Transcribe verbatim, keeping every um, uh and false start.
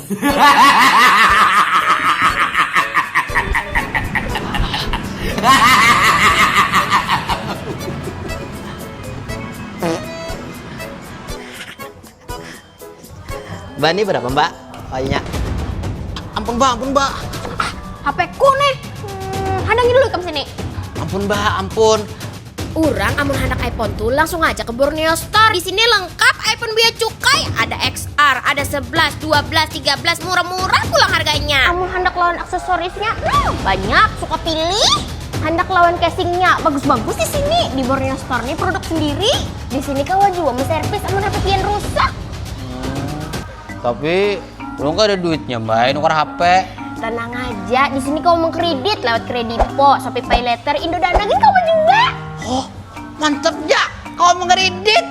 Mbak, ini berapa, Mbak? Kayaknya. Ampun, Mbak, ampun, Mbak. H P-ku nih. Hmm, hadangi dulu ikam sini. Ampun, Mbak, ampun. Urang amun handak iPhone tuh langsung aja ke Borneo Store. Di sini lengkap iPhone bea cukai. Ada X R, ada sebelas, dua belas, tiga belas, murah-murah pulang harganya. Amun handak lawan aksesorisnya, hmm, banyak, suka pilih. Handak lawan casingnya, bagus-bagus di sini. Di Borneo Store nih produk sendiri. Di sini kawa jua menservis amun H P pian rusak. Tapi belum ada duitnya, Mbak, nukar H P. Tenang aja, di sini kawa mengkredit lewat Kredipo, ShopeePayLater, Indodana gin kawa jua. Oh, mantep ja, kau mengkredit.